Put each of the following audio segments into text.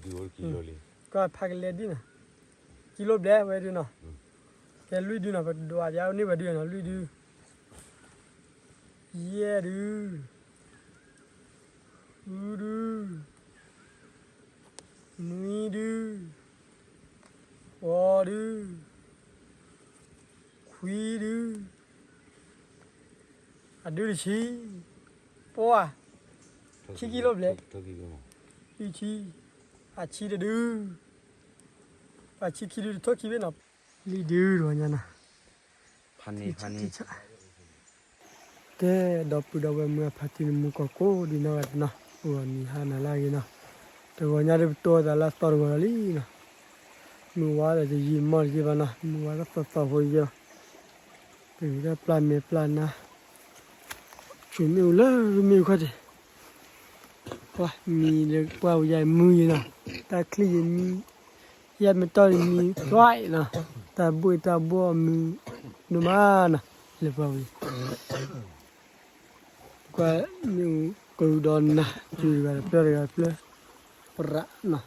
ကီၢ်ဖးကလဲဒုနီၤ, ကံလိဘျဲၣ်ဝဲဒုနီၤ, ကဲလွံၢ်ဒုနီၤ, ပဒွးပျါန့ၢ်ဝဲဒုနီၤ, လွံၢ်ဒု, ယဲၢ်ဒု, ဃုဒု, နွံဒု, ဃိးဒု, ခွံဒု, အဒုတဆံ, ပှၤ, ခံကံလိဘျဲၣ်, လွံၢ်ဆံ, အဆံတဒု, ပှၤဆံခံဒုတထိခံဘ့ၣ်နီၤ, လံဒုတဂီၤညါနီၤ, ဖးန့ၣ်, ဖးန့ၣ်, ကဲဒီပုၢ်ဒီဝဲၢ်မုၢ်အဖါတံၢ်နမူကီၢ်ကိးဒံးနီၢ်ဂၤတနီၤ, ဂီၤနံၤဟါနၤလၢအဂ့ၤနီၤ, တဂီၤညါဒုပတိသးလၢအသီတဂီၤလီၤလံနီၤ, မုၢ်ဝါဒီးတယံာ်မီၢ်တယံာ်ဘၣ်နီၤ, မုၢ်ဝါလၢသီသီဖိယဲၢ်လီၤ, ပဂံၤတၢ်ပျၢ်မဲာ်ပျၢ်နါ, ဆူၣ်မ့ၣ်အူလၢမ့ၣ်အူခီၣ်ထံး, ပှၤမံလၢပှၢ်ဝံၤယၤမုၢ်ယံၤနီၤ, တၢ်ချံယံၤမံ, ယဲၢ်မ့ၢ်တီၢ်ယံၤမံ, သွဲနီၤ, တၢ်ဘှ့ၣ်တၢ်ဘှီၣ်မုၢ်, ဒိၣ်မးနီၤ, လၢပှၢ်ဝံၤ ကွၢ်မ့ၣ်အူကရူၢ်ဒီးနၤ, စုတဂၤတဖျၢၣ်တဂၤတဖျၢၣ်, ပရၣ်နီၤ,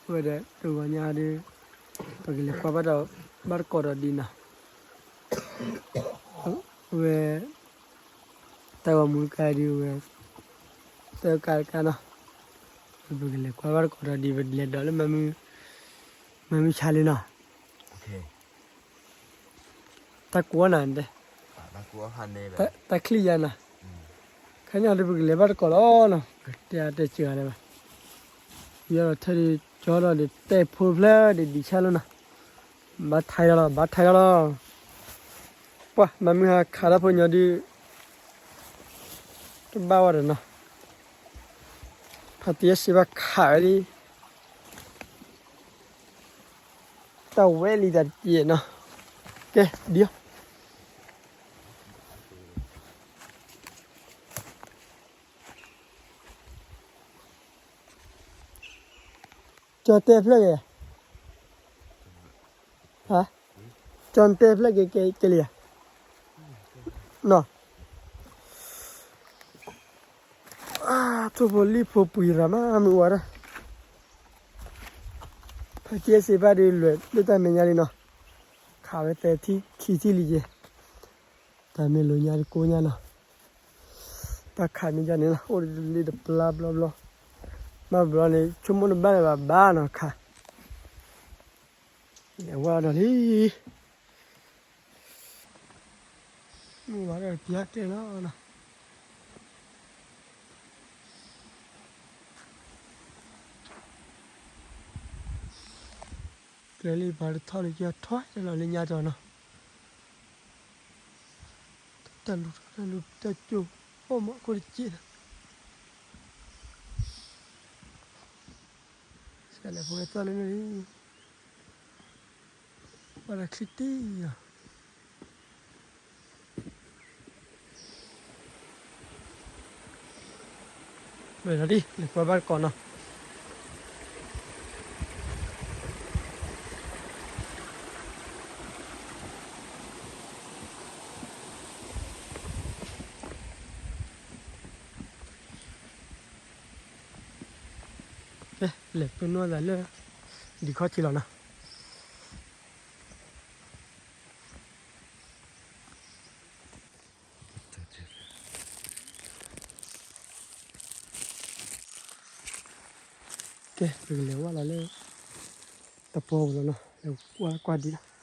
အဝဲဒီးတဂီၤညါဒီး, ပကလဲၤကွၢ်ဘၣ်ဒီး, ဘၣ်တကိးဒီးဒ်နီၤ, အဝဲ, တၢ်ဂီၤမူတကါဒုဝဲ, သၢကါတကါနီၤ, ပကလဲၤကွၢ်ဘၣ်တကိးဒီးဒ်ပလဲၤဒီးလၢမၤမုၢ်, မၤမုၢ်ဆါလံနီၤ တၢ်ကူအီၣ်နၤ, တၢ်ချံယၤနၤ, ခဲညါဒီးပကလဲၤဘၣ်တကိးလီၤနီၤ, တဲအါတဲစှၤလၢၤဘၣ်, ယီဒီးထဲဒုးကၠီဒီးဒုးတဲဖိဖျၢၣ်ဒုးဒံးဆၣ်လီၤနီၤ, ဘၣ်ထဲလီၤလီၤ ဘၣ်ထဲလီၤလီၤ, ပှၤမၤမုၢ်ဟါခးတၢ်ဖိညီဒုး, တဘၣ်ဝဲဒီးနီၤ, ဖါတံၢ်စံးဘၣ်ခးဝဲလံ တၢ်ဝဲလံတၢ်တက့ၢ်နီၤ, ကဲဒံးအီၤ, ကၠီတဲဖျၢၣ်က့ၤ, ကၠီတဲဖျၢၣ်က့ၤကဲလံဧါ, နီၤ, ထိၣ်ဖိလံၣ်ဖိပှံၤရၤမးမုၢ်ဝါဒၣ်, ဖါတံၢ်စံးဘၣ်ဒုးလွဲၢ်လၢတၢ်မဲာ်ညါလံနီၤ, ခးဝဲသဲထံခံထံလံက့ၤ, တၢ်မ့ၢ်လိာ်ညါတကိးညါနီၤ, တၢ်ခးမ့ၢ်ယါန့ၣ်လီၤ အိၣ်လၢတပျါဘျီဘျီ, ဘၣ်ဘျီန့ၣ် ဆိကမိၣ်တဘၣ်လၢၤဘၣ်ဘၣ်နီၤခး, လဲၤဝဲဒီးလံ မုၢ်ဝါဒီးပျါကျဲလီၤနီၤ, ကျဲလံပှၤတထီၣ်လံကၠီထွဲလီၤလၢညါကၠီနီၤ, တၢ်လူၤထီၣ်တၢ်လူၤတၢ်ကၠိ, အိၣ်မးခိၣ်တစ့းနီၤ, စကလဲၤဖိဝဲသီၣ်လၢန့ၣ်လံ ပှၤလၢချံတံၢ်လီၤ, မ့ၢ်လီၤဒ် လဲၤကွၢ်ဘၣ်တကိးနီၤ, ကဲ လဲၤပၢၢ်နီၢ်သးလၢ ဒံခီၣ်ထံးလီၤနီၤ. ကဲ ပကလဲၤဝဲလီၤလၢ တပီၤပူၤလီၤနီၤ, လဲၤကွၢ်ကွၢ်ဒံးလီၤ.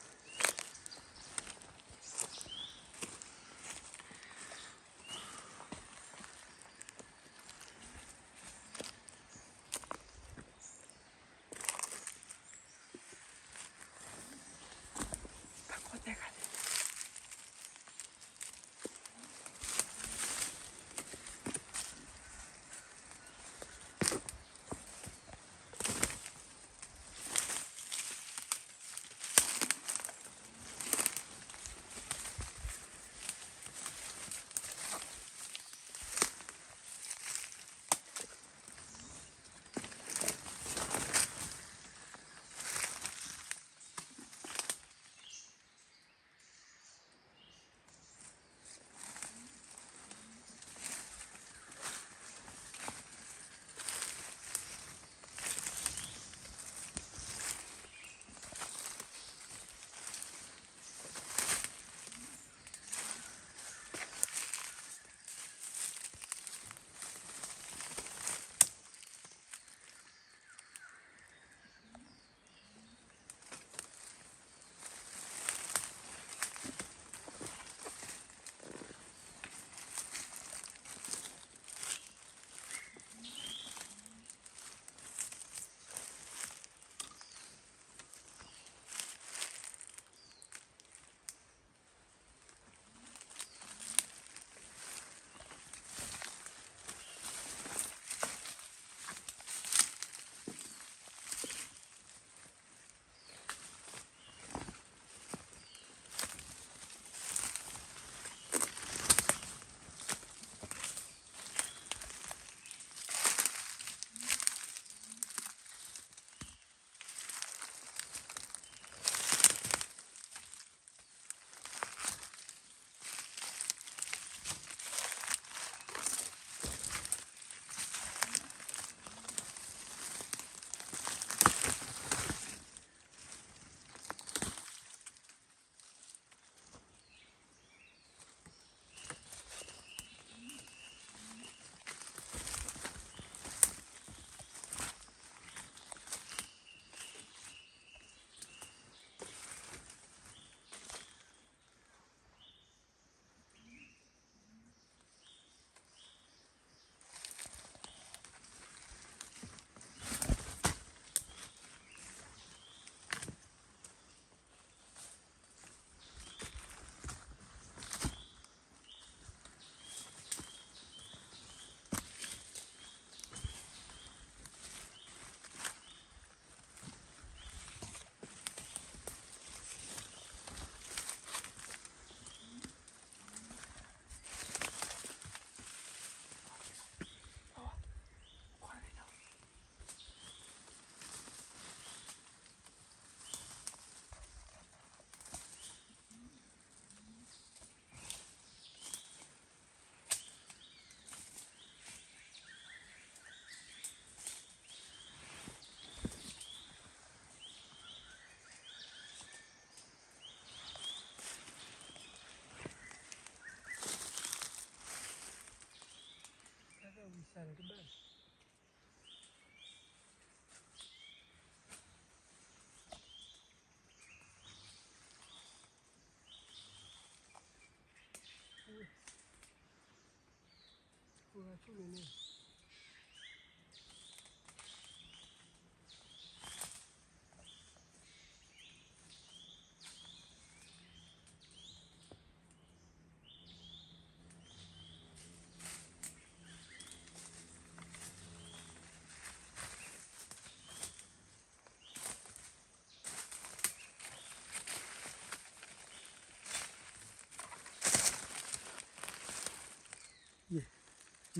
မ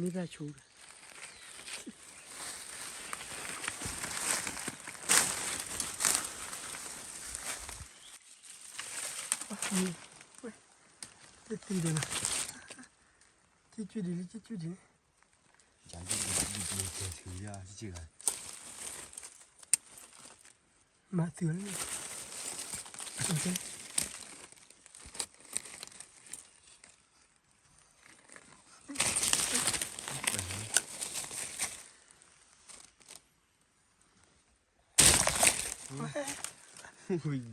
့ၢ်ဘၣ်ဆိက သံဒီးလီၤ, ကၠွဒ်လံ ကၠွဒ်လံ, မၤသုးလၢ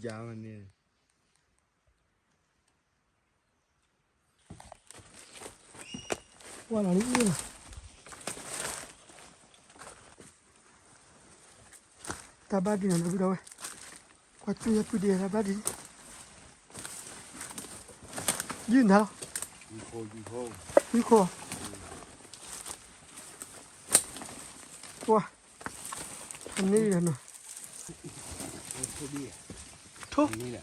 ယၤမန့ၣ် ဝါလီၤလံ, တၢ်ဘၣ်ဒုးနီၤ ဒီပုၢ်ဒီဝဲၢ်, ကွၢ်ကၠူၣ်ယဲၢ်ပုၢ်ဒံးတၢ်ဘၣ်ဒုး, ယုၢ်နၤလီၤ, ယုၢ်ခိၣ်, ကွၢ် ဖးန့ၢ်လီၤနီၤ, ထိၣ်, လီၤ,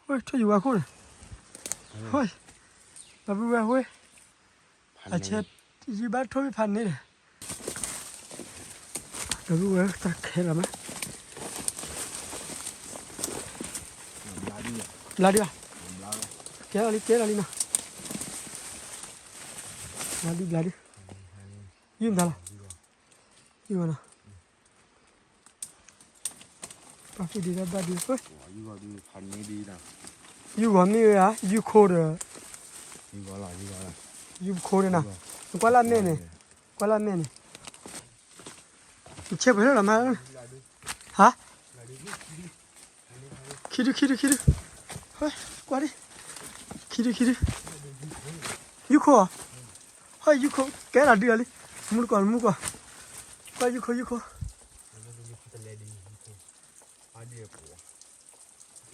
ဝဲထိၣ်ယုၢ်ဘၣ်ခိၣ်န့ၣ်, ဒီပုၢ်ဝဲၢ်ဝဲ, အဆဲး ယုၢ်ဘၣ်ထိၣ်မ့ၢ်ဖးန့ၢ်ဒီး, ဒီပုၢ်ဝဲၢ်တၢ်ခဲလီၤမး, ဘျါဒုး, ကဲလီၤလံ ကဲလီၤလံနီၤ, ဘျါဒုး ဘျါဒုး, ယုၢ်မတၤလီၤ, ယုၢ်ဂီၤနီၤ ပှၤဖုဒံးတၢ်ဘၣ်ဒုး, ယုၢ်ဂီၤမ့ၢ်ဝဲဧါ, ယုၢ်ခိၣ်ဒီး, ယုၢ်ခိၣ်န့ၣ်နီၤ, နကွၢ်လၢမဲာ်န့ၣ်, ကွၢ်လၢမဲာ်န့ၣ်, နဆဲးပှဲၤလၢလီၤမး, ဟါ, ခံဒု ခံဒု ခံဒု, ကွၢ်ဒံး, ခံဒု ခံဒု, ယုၢ်ခိၣ်ဧါ, ဟဲယုၢ်ခိၣ် ကဲလီၤဒုးလီၤလံ, မူတကိး မူတကိး, ကွၢ်ယုၢ်ခိၣ် ယုၢ်ခိၣ်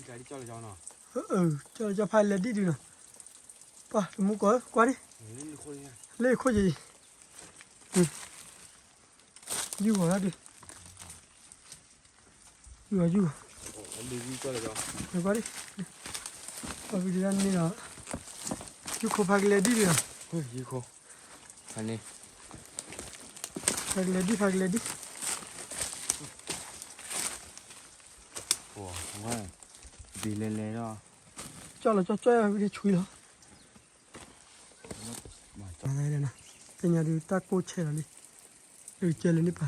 ကၠီလီၤကၠီဖးလဲၤဒ်ဒုးနီၤ, ပှၤတမူကိး ကွၢ်ဒံး, လၢခိၣ်ယံၤ, ယုၢ်ဂီၤဒုး, ယုၢ်ဂီၤ ယုၢ်ဂီၤ, ကွၢ်ဒံး, ပှၤပဒံးတၢ်န့ၣ်ဒီး, ယုၢ်ခိၣ်ဖးကလဲၤဒ်ဒုးနီၤ, ယုၢ်ခိၣ် ဖးန့ၣ်, ဖးကလဲၤဒ် ဖးကလဲၤဒ် ဒ်လဲၤလဲၤဒီး, ကၠီလီၤကၠီကၠီ ဝံၤဒ်ဆွံလီၤ, သ့ၣ်ညါဒုးတၢ်ကိၢ်ဆဲးလီၤလံ, ဒုးကဲလၢန့ၣ်ပၤ,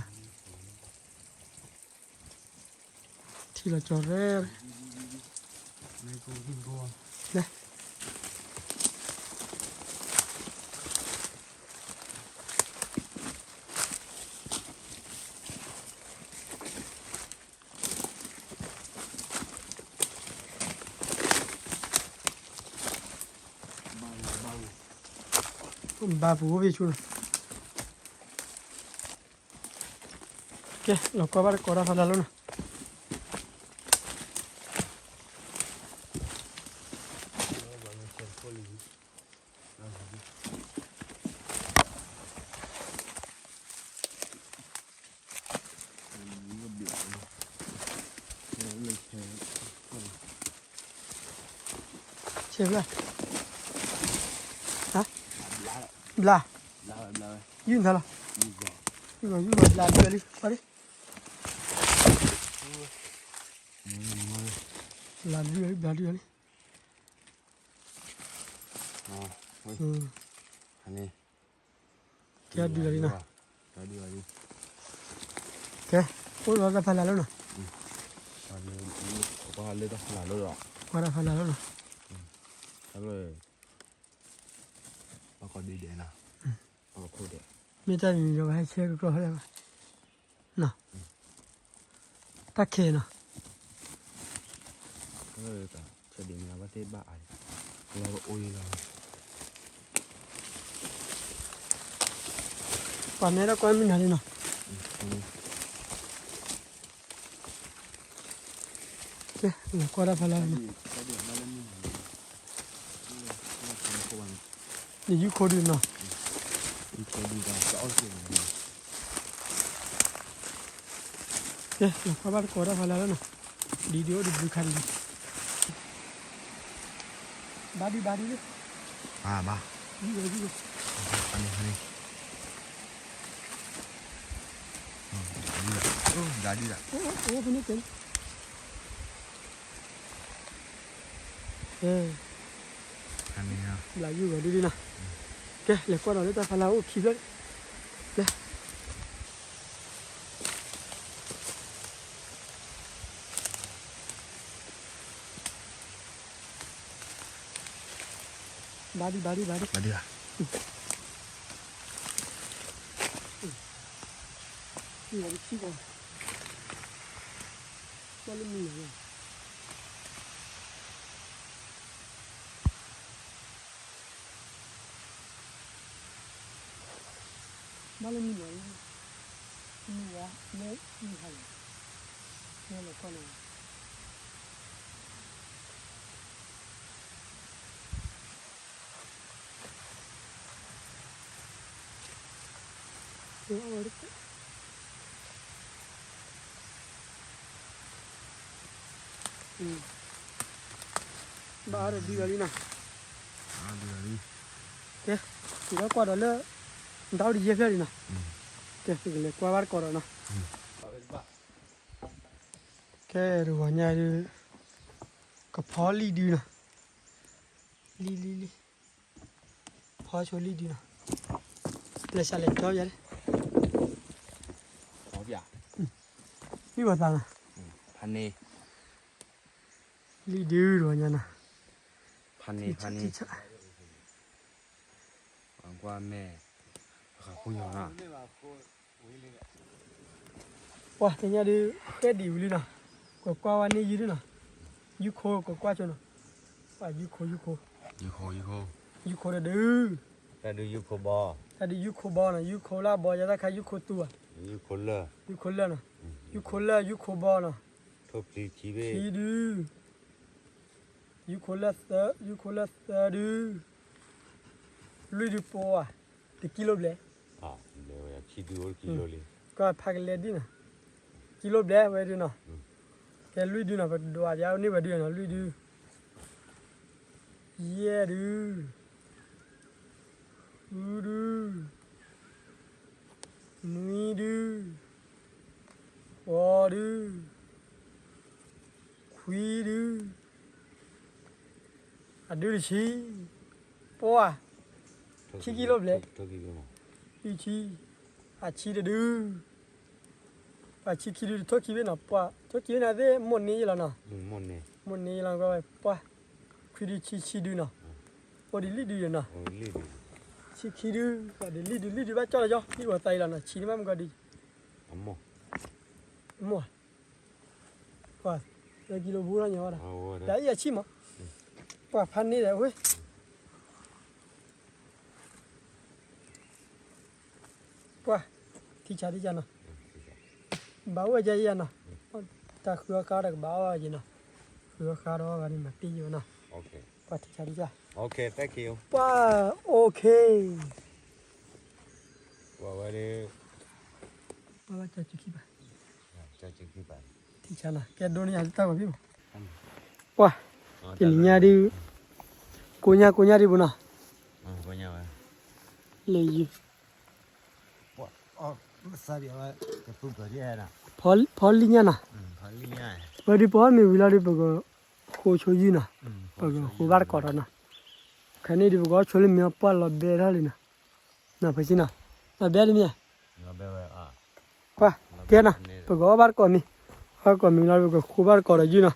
ထံလီၤကၠီရဲ, လဲၤ ဘၣ်ပူၤအိၣ်ဖဲဆူနီၤ, ကဲ လီၤကွၢ်ဘၣ်တကိးတၢ်ဖးလၢ်လီၤနီၤ. ဆဲးဘျါ, ဟါ, ဘျါ, ယုၢ်နၤလီၤ, ယုၢ်ဂီၤ ယုၢ်ဂီၤ ဘျါဒုးလံ ပှၤလံ, ဘျါဒုးလံ ဘျါဒုးလံ. ကဲဒုးလီၤလံနီၤ, ကဲ အိၣ်ဒီးတၢ်ဖးလၢ်လီၤနီၤ, ကွၢ်တၢ်ဖးလၢ်လီၤနီၤ, မ့ၢ်တၢ်န့ၣ်ဒီး ပဟဲဆဲကကျီၢ်ဖဲလဲၣ်ဘၣ်, နီၤ, တၢ်ခဲနီၤ. ဆဲးဒံးမ့ၢ်အဝဲသ့ၣ်ဘၣ်အါ, လီၤအိၣ်လီၤ, ပှၤမ့ၢ်တၢ်ကွၢ်မုၢ်နၤလံနီၤ, ကဲ လဲၤကွၢ်တၢ်ဖးလၢ်လီၤနီၤ, ယုၢ်ခိဒုနီၤ, ကဲ လဲၤကွၢ်ဘၣ်တကိးတၢ်ဖးလၢ်လီၤနီၤ, ဒ်ဒုအိၣ်ဒံးဘုခါဒံး, ဘၣ်ဒံးဘၣ်ဒံးလံ, ဘၣ်ဘၣ်, ဒ်ဒု, ဖဲန့ၣ်, ဖဲန့ၣ်, ဘျးယုၢ်ဂီၤဒ်ဒ်နီၤ, ကဲ လဲၤကွၢ်ဒီးလၢတၢ်ဖးလၢ်အိၣ်ခံဖျၢၣ်, ကဲ ဘၣ်ဒံး ဘၣ်ဒံး ဘၣ်ဒံး ဘၣ်ဒံးဧါ, ဘၣ်လၢမုၢ်နၤလီၤ, ဘၣ်လၢမုၢ်နၤလီၤ, မုၢ်ဝါ မုၢ်ဟါလီၤ, မ့ၢ်လဲၤကွၢ်လီၤ. ဘၣ်အါဒီးဒ်ဂၤလံနီၤ, ကဲ တုၤလၢကွၢ်ဒီးလၢ နတၢ်အိၣ်တယဲၢ်ဖျၢၣ်လံနီၤ, ကဲ ပကလဲၤကွၢ်ဘၣ်တကိးဒီးနီၤ, ကဲ တဂီၤညါဒုး ကဖီလံၢ်ဒုနီၤ, လံၢ်လံၢ်လံၢ်, ဖီဆိလံၢ်ဒုနီၤ, လဲၤစးလဲၤကၠီယၤလံ, မ့ၢ်ပှၤသးနီၤ, ဖးန့ၢ် လံၢ်ဒုတဂီၤညါနီၤ, ဖးန့ၢ် ဖးန့ၢ်, ကွၢ်မဲာ်, ပှၤတညါဒုး ဃဲဒံးဝံၤလံနီၤ, ကကွၢ်ဝဲန့ၢ်ယုၢ်ဒုနီၤ, ယုၢ်ခိကကွၢ်ဆိနီၤ, ပှၤယုၢ်ခိ ယုၢ်ခိ, ယုၢ်ခိတဒု, တၢ်ဒုးယုၢ်ခိဘီ, တၢ်ဒုးယုၢ်ခိဘီနီၤ, ယုၢ်ခိလၢအဘီယၤတၢ်ခါယုၢ်ခိတူၢ်ဧါ, ယုၢ်ခိလၢ, ယုၢ်ခိလၢနီၤ, ယုၢ်ခိလၢယုၢ်ခိဘီနီၤ, ခံဒု, ယုၢ်ခိလၢသၢ, ယုၢ်ခိလၢသၢဒု, လွံၢ်ဒုပှၤ, တကံလိဘျဲၣ်, ကဖးကလဲၤဒ်နီၤ, ကံလိဘျဲၣ်ဝဲဒုနီၤ, ကဲလွံၢ်ဒုနီၤ, ပဒွးပျါန့ၢ်ဝဲဒုနီၤ, လွံၢ်ဒု, ယဲၢ်ဒု, ဃုဒု, နွံဒု, ဃိးဒု, ခွံဒု, အဒုတဆံ, ပှၤ, ခံကံလိဘျဲၣ်, လွံၢ်ဆံ, အဆံတဒု, ပှၤဆံခံဒုတထိၣ်ခံဘ့ၣ်နီၤ, ပှၤထိၣ်ခံဘ့ၣ်န့ၣ်သ့ၣ်မိၢ်န့ၢ်ယလီၤနီၤ, မိၢ်န့ၢ်ယလီၤ, ပှၤ, ခွံဒုဆံဆံဒုနီၤ, အိၣ်ဒ်လံၢ်ဒုယနီၤ, ဆံခံဒု, ပှၤဒ်လံၢ်ဒု လံၢ်ဒုဘၣ်ကၠီလီၤကၠီ, ဟံၣ်ဝဲသးအံၤလီၤနီၤ, ဆံန့ၣ်မ့ၢ်မုၢ်ကီၤဒု, အမိၢ် ပှၤ, လၢကံလိဘိလီၤညီဝဲဒၣ်, ဒီးအံၤအဆံမး, ပှၤဖးန့ၢ်ဒီးဝဲ, ပှၤ, ထံဆးထံဆးနီၤ, ဘၣ်အိၣ်ဝဲကဲယဲနီၤ, တၢ်ဃုအီၣ်ဃါဒီးကဘၣ်အီၣ်ယဲနီၤ, ဃုအီၣ်ဃါဒီးအီၣ်ဂၤန့ၣ်မၤတ့ၢ်ယဲနီၤ, ပှၤထံဆးထံဆး, ပှၤ, OK, ပှၤဝဲဒၣ်, ပှၤဘၣ်ကၠီစုခံပၤ, ထံဆးနီၤ, ကဲဒိန့ၢ်ယၤတၢ်ဂီၤဖံးမး, ပှၤ, တနံၤညါဒုး, ကိညါကိညါဒံးပူၤနီၤ, လဲၤယုၢ် ဖီလံၢ်ညါနီၤ, ဝဲဒုးပအီၣ်မ့ၤဝံၤလီၤဒုး ပကဃိဆိယုၢ်နီၤ, ပကဃိဘၣ်တကိးဒီးနီၤ, ခဲန့ၣ်ဒုးပကအီၣ်ဆိလၢမ့ၤအီၣ်ပှၢ်လီၤဘဲထီၣ်လံနီၤ, ဖဲဆံနီၤ, လီၤဘဲတမ့ၢ်, ပှၤ, ကဲနီၤ, ပကအီၣ်ဘၣ်တကိးမ့ၤ, အီၣ်ကိးမ့ၤလီၤ ပကဃိဘၣ်တကိးဒီးယုၢ်နီၤ,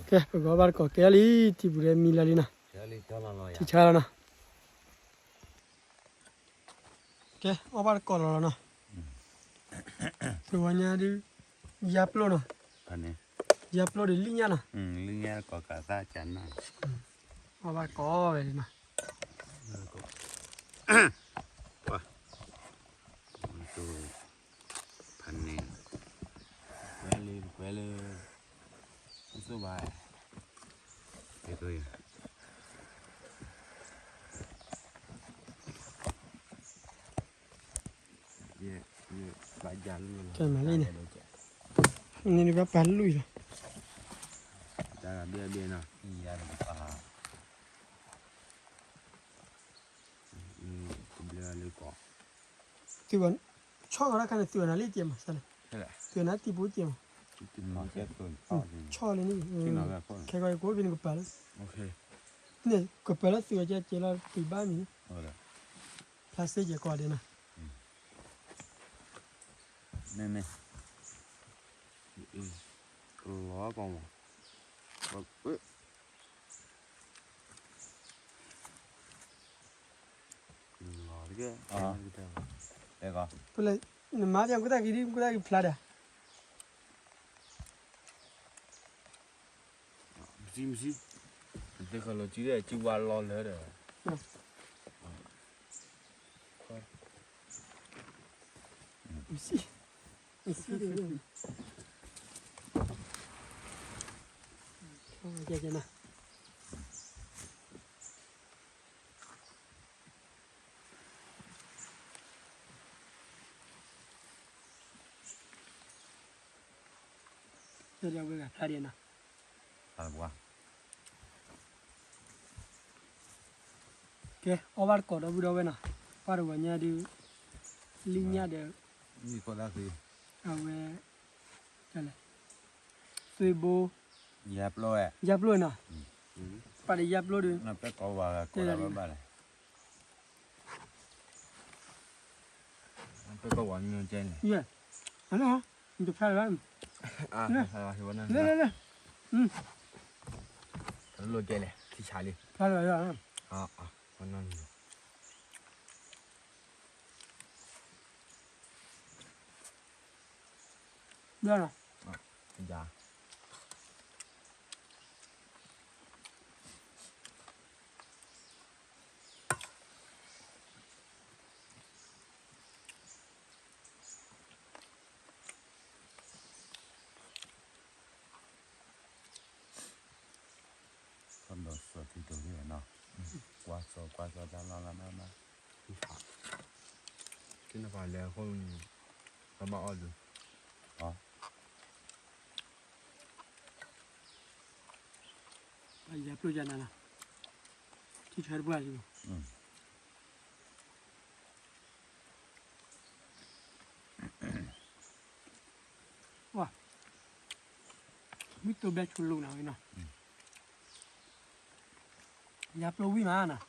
ကဲ ပကအီၣ်ဘၣ်တကိးကဲလံ, ထံပူၤဒီးမံလီၤလံနီၤ, ထံဆါလီၤနီၤ ကဲ အီၣ်ဘၣ်တကိးလီၤလီၤနီၤ, တဂီၤညါဒုး, ယါပျိနီၤ, ယါပျိဒီးလံၢ်ညါနီၤ, လံၢ်ညါကိးကးသၣ်ကနၣ်, အဘၣ်ကိးဝဲလံနီၤ, ပှၤ, ဖးန့ၣ်, ကွဲလၢ, ကွဲလၢ, မ့ၢ်သိၣ်ဘၣ်, ကဲသိၣ်ယၤ ကဲမၤလံန့ၣ်, န့ၣ်ဘၣ်ပာ်လွံၢ်လီၤ, တၢ်ဘၣ်ဘၣ်နီၤ, တဘျီလၢကီး, သုဝဲ, ဆီၣ်ဂီၤတၢ်ခါန့ၣ် သုဝဲနၤလံကဲမး, သုဝဲနၤတံၤပူၤကဲမး, ဆီၣ်လံန့ၣ်, ခဲကီးယကိးဖဲန့ၣ်ကပၤလၢ, န့ၣ် ကပၤလၢသုဝဲကဲကဲလီၤ သုဘၣ်မံၤန့ၣ်, ဖျါစ့ကဲကီးဒဲးနီၤ, မ့မ့ၢ်, လီၤကီးမး, လီၤတက့ၢ်, ဖဲလဲၣ်, နမၤပျံၤကူတၢ်ကံၤဒ်ကူတၢ်ကံၤဖျါဒီး, မစံမစံ, သုးဃလီၤစုဒီး စုဝါလီၤလၢဒီး, မစံ, မစံ, ကဲကဲနီၤ ဖျါဒံးနီၤ, ကဲ အီၣ်ဘၣ်တကိးဒီပုၢ်ဒီဝဲၢ်နီၤ, ပှၢ်တဂီၤညါဒုး, လံၣ်ညၣ်ဒီး, အဝဲ, လဲၣ်, သွ့ဘိ, ယါပျိနီၤ, ပှၤဒီးယါပျိဒီး, ပၢ်ကိးဝဲ, ပၢ်ကိးဝဲ, နတဖျါလၢၤဘၣ်, လဲၣ်, လဲၣ်, လဲၣ်, လိၣ်ကဲလဲၣ် ခံဆါလံ, ဖျါလၢၤဘၣ်, ဘၣ်နီၤ, ယါ ခီဒီးစီၤထံတိၤန့ၣ်နီၤ, ကွၢ်စီၤကွၢ်စီၤတၢ်လီၢ်လၢမးမး, ကနပၤလဲၤအဃိန့ၣ်, ဘၣ်ဘၣ်အီၣ်ဒုး, ယါပျိယါနၤနီၤ, ထံဆၢတပှၢ်လံ, ဝါ, မ့ၢ်တိဘဲဆိလိာ်နၤဝဲနီၤ, ယါပျိဝံၣ်မးနီၤ,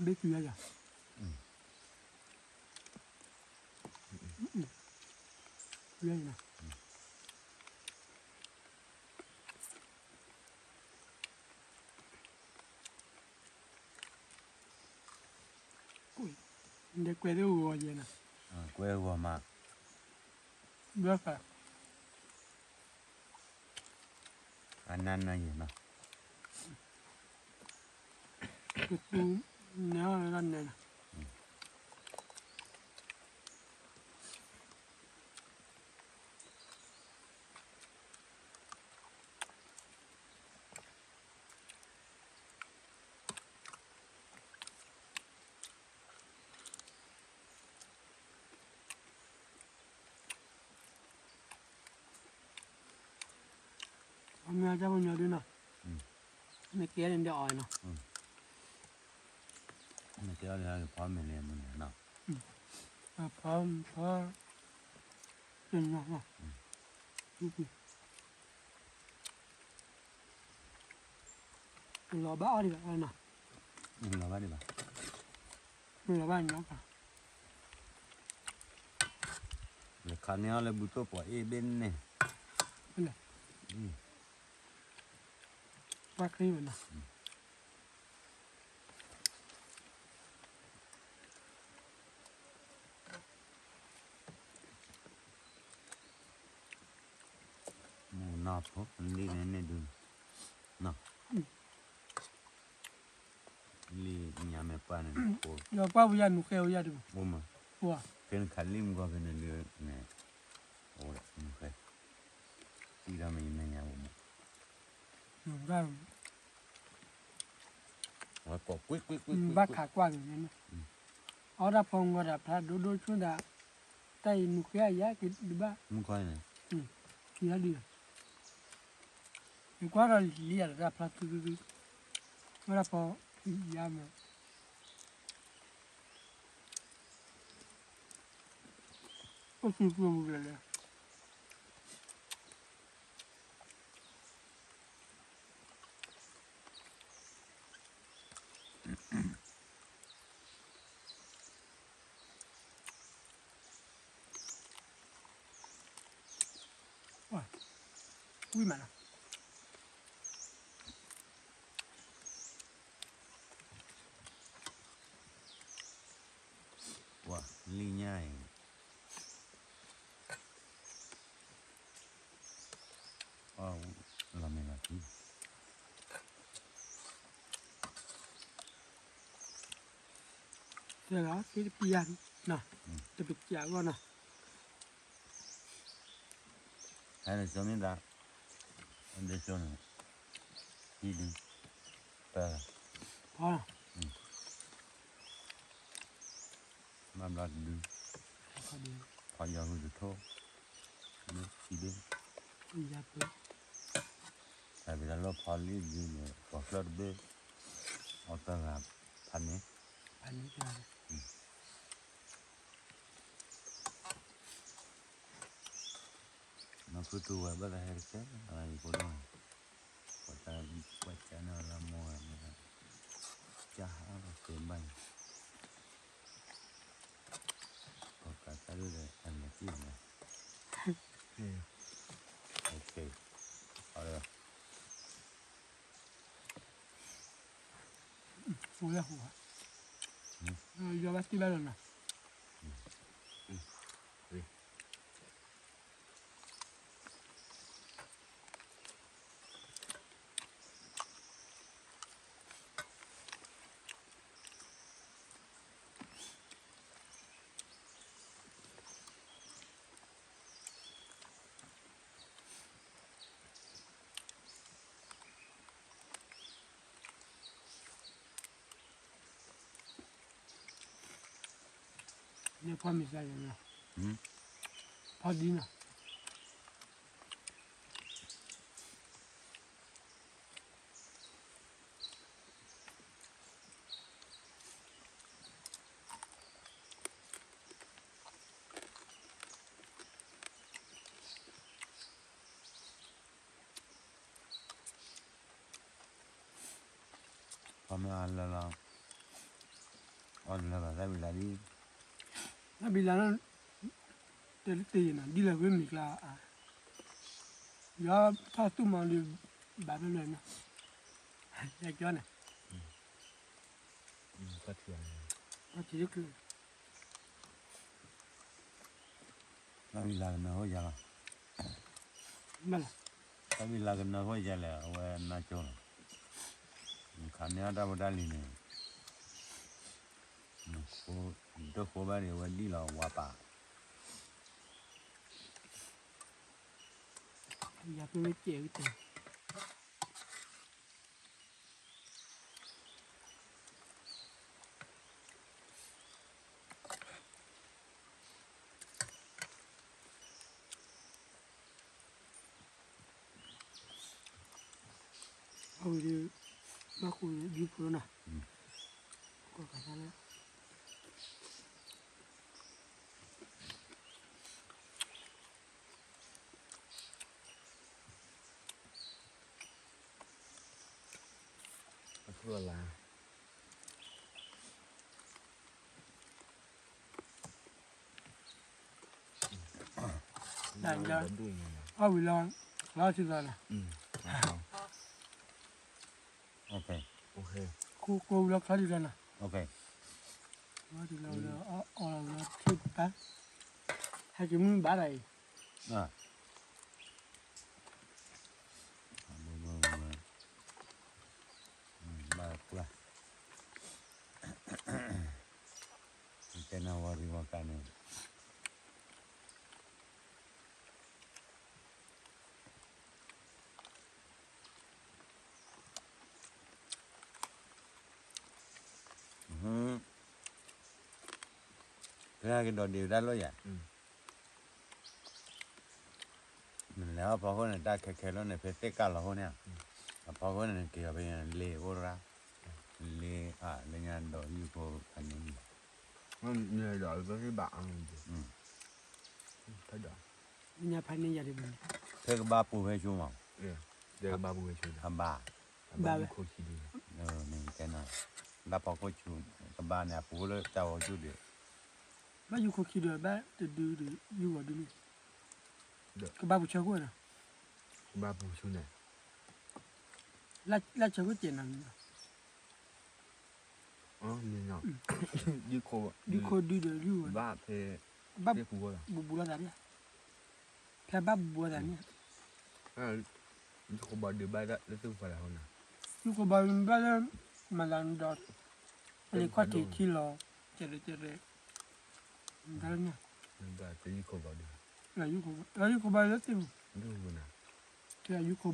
ဘ့ၣ်တုၤယၤယၤ, ယၤယၤနီၤ ဒီးကွဲးသ့ၣ်ဂီၤယဲနီၤ, ကွဲးဂီၤမး, ဘျီဃာ်, အနၢ်နၢ်ယဲနီၤ, ကသူ, နၢ်နၢ်နီၤ. အမ့ၢ်အတၢ်ပညိၣ်ဒုနီၤ, မ့ၢ်ကဲန့ၣ်ဒီးအီၤနီၤ, မ့ၢ်ကဲအီၤဒီးဖီမ့ၤလံမ့ၢ်နီၤ, ဖီ, ဖီ, တနီၤ, လီၤဘၣ်အီၤဒံးဘၣ်, လီၤဘၣ်ဒံးဘၣ်, လီၤဘၣ်ညီ, လၢခါန့ၣ်အီၤလၢဘူၣ်တိၢ်ပှၤအ့ၣ်ဘ့ၣ်န့ၣ်, ပှၤခရံာ်ဝဲနီၤ. အဖိလံန့ၣ်န့ၣ်ဒုး, နီၤ, လံညါမဲာ်ပှၢ်န့ၣ်, ဒီးပှၢ်ဝံၤယၤနူၤဃဲဝံၤယၤဒုး, အိၣ်မး, ဖဲနခးလံမုၢ်ဂီၤဖဲန့ၣ်ဒုးန့ၣ်, အိၣ်နူၤဃဲ, စံးဒီးမ့ၢ်ယမဲာ်ညါအိၣ်မး, ဝဲကိးကွ့ၢ်ကွ့ၢ်ကွ့ၢ်ကွ့ၢ်, ဘၣ်ခးကွၢ်န့ၣ်, အီၣ်တၢ်ဖီမုၢ်ဂီၤဒီးဖျါဒိၣ်ဒိၣ်ဆူၣ်ဒၣ်, တၢ်အံၤနူၤဃဲအယါက့ၤဒုးဘၣ်, မုၢ်ခီန့ၣ်, ခံဂၤဒုး, ယကွၢ်ဒီးလံယၤဒီးတၢ်ဖျါသုသုသု, အီၣ်တၢ်ဖီယါမး, အိၣ်သုသုမုၢ်လဲၤလဲၤ ဝံၤမးနီၤ, ပှၤလံညါအံၤ အီၣ်လီၤမ့ၢ်လီၤထံ, တဲလီၤ သ့တပံယါ, တပကးအဂီၢ်နီၤ, ဟဲန့ၣ် စီၤမ့ၢ်သး, အဒဲစိန့ၣ်, ဟံၣ်ဒု, ပၢ်, မၤဘျီတဒု, ဖီယီၤဟုတထိ, ဒု, ဟံၣ်ဒု, ဟဲပလီၢ်ဖီလံဒုန့ၣ် ပှၤဖျၢၣ်တဘ့ၣ်, အီၣ်တၢ်ဂၤဖးန့ၣ်, ဖးန့ၣ် နီၢ်ဖုတူဝဲဘၣ်သးဟဲတကဲ, အယဖိဒိၣ်န့ၣ်, ပှၤတၢ်ကွၢ်ကၢန့ၣ်လၢမိၢ်ဝဲမ့ၢ်, ကၢ်ဟးလီၤသ့ဘၣ်န့ၣ်, ပှၤကၢ်တၢ်ဒ်လဲၣ်အလဲၤစံၣ်န့ၣ်, အီၤဒီး ဟူလၢဟူ, ယီဘၣ်တံၢ်ဘၣ်လီၤနီၤ. န့ၣ်ဖီမ့ၤစၢ်ယဲၢ်နီၤ, ဖီဒ်နီၤ. ပှၤမ့ၢ်အလၢလီၤ, အီၣ်တလၢဘၣ်သၣ်ဘံလးဒ်, သၣ်ဘံလးလီၤ, တဲတ့ၢ်နီၤ ဒ်လဲၣ်ဝဲမ့ၢ်ကျါ, ယဖးသူၣ်မီၤဒီး ဘၣ်ဖဲလဲၣ်နီၤ, ယကၠီန့ၣ်, ထံၣ် သၣ်ဘံလးကနၢၤဟိယၤလီၤ, သၣ်ဘံလးကနၢၤဟိယၤလဲၣ် အဝဲနါကၠိလီၤ, ခးန့ၢ်အတၢ်ဖိတၢ်လံၤန့ၣ်, ဒိၣ်ဃိဘၣ်ဒီး အဝဲဒံၣ်လီၤဝါပာ်, ယၤဖဲဝဲကဲဝဲတဲ အဝဲဒၣ် ဘၣ်ဃိဒ်ဖိနီၤ, ကီၢ်ကးသၣ်လၢ အဖုလၢ်လၢ် တၢ်ယါ အဝံၤလီၤ လီၤထံလီၤနီၤ, ခိကိးဝံၤလီၤခီဒံးလီၤနီၤ, လီၤထံလီၤလီၤ အီၣ်လီၤလီၤထံပၢ်, ဟဲက့ၤမုၢ်ဘၣ်တၢ်အံၤ, တၢ်န့ၣ် ဖဲကဒီးဒံးဝဲဒၣ်လီၤယၤ, နလဲၤအီၣ်ဖီခိၣ်န့ၣ် တၢ်ခဲခဲလီၤန့ၣ် ဖဲသ့ၣ်ကၢ်လီၤအဃိန့ၣ်, အဖီခိၣ်န့ၣ် နက့ၤအီၤဖဲလ့ၢ်အိၣ်တရၣ်, လ့ၢ်အါ လၢညါဒီးယုၢ်ဖိဖးန့ၣ်, လၢညါဖးန့ၣ်ယၤတဘၣ်, ဖဲကဘၣ်ပူၤဖဲဆိမး, ကဘၣ်, တၢ်ဖီခိၣ်ဆူး, ဘၣ်ဖီခိၣ်ဆူး, ကဘၣ်န့ၣ် အပူၤလၢတၢ်ဖီခိၣ်ဆူးဒီး, ဘၣ်ယုၢ်ခိၣ်ခံဒီး ဘၣ်တဒုဒီး ယုၢ်ဂီၤဒုန့ၣ်, ကဘၣ်ပူၤဆၢခိၣ်န့ၣ်, ကဘၣ်ပူၤဆူန့ၣ်, လၢဆၢခိၣ်စဲးနီၤ, ယုၢ်ခိၣ်ဒုဒီးယုၢ်ဂီၤ, ဘၣ်ဖဲ, ဘၣ်ဘူးဘူးလိာ်သးန့ၣ်, ဖဲဘၣ်ဘူးဘူးလိာ်သးန့ၣ်, ယုၢ်ခိၣ်ဘီဒုးဘၣ်လၢသ့ၣ်ပူၤဖးလဲၣ်ဟီနီၤ, ယုၢ်ခိၣ်ဘီဒုးဘၣ်လၢ, မၤလၤဒီး, လ့ၣ်ခီၣ်ထံးထံလီၤ, ကဲးရဲၣ်ကဲးရဲၣ်, တၢ်လၢညါ, ယုၢ်ခိၣ်ဘီဒုး, ယုၢ်ခိၣ်ဘီလၢသ့ၣ်ပူၤ, ယုၢ်ခိၣ်ဘီကီးဒုး, ယုၢ်ခိၣ်ဘီ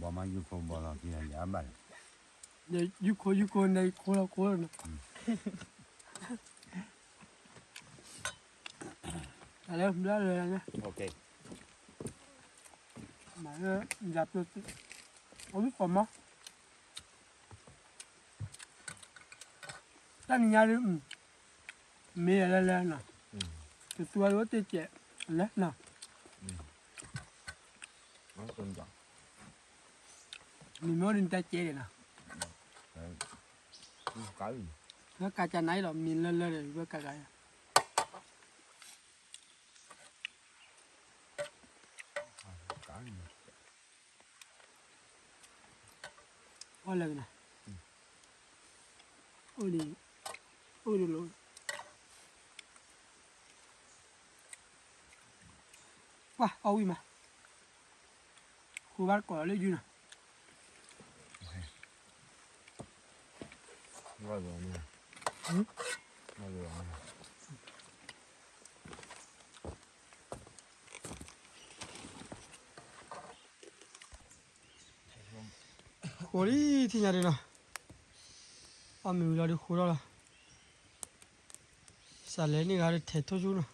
မးယုၢ်ခိၣ်ဘီလီၤ ကယၤယၤဘၣ်လီၤ, ယုၢ်ခိၣ်ယုၢ်ခိၣ်န့ၣ်ခိၣ်လီၤခိၣ်လီၤနီၤ, တၢ်လၢဘျါလၢ, မၤလၢ, ယၤပျိ, အဝံၣ်ဃီမး, တၢ်နံၤညါဒုး, မ့ၢ်လဲၤလဲၤနီၤ, တသူဝဲဒၣ်တစဲးလဲၣ်နီၤ, မ့မ့ၢ်အိၣ်ဒ်နတၢ်ကဲဒံးနီၤ, လၢကးကနါအံၤလီၤ မ့ၢ်လၢလၢဒီး ဝဲကးကါယၤ အီၣ်လၢကနၤ, အိၣ်ဒံး, အိၣ်ဒံးလိၤ, ပှၤအီၣ်ဝံၣ်မး, ဃိဘၣ်တကိးလၢယုၢ်နီၤ. ဃိလံ ထံၣ်ညါဒ်နီၤ, အီၣ်မ့ၤဝံၤလီၤဒုးဃိထီၣ်လီၤ, စးလဲၤန့ၢ်ဂၤဒီးထဲးထိၣ်ဆူနီၤ.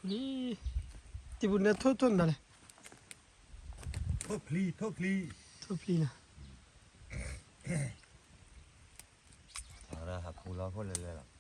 လံ, တံၤပူၤန့ၣ်ထိၣ်ထိၣ်နၤလဲၣ်, ထိၣ်ဖျံ, ထိၣ်ဖျံ, ထိၣ်ဖျံနီၤ. ဟးပူၤလီၤဖိလဲၤလဲၤလီၤ.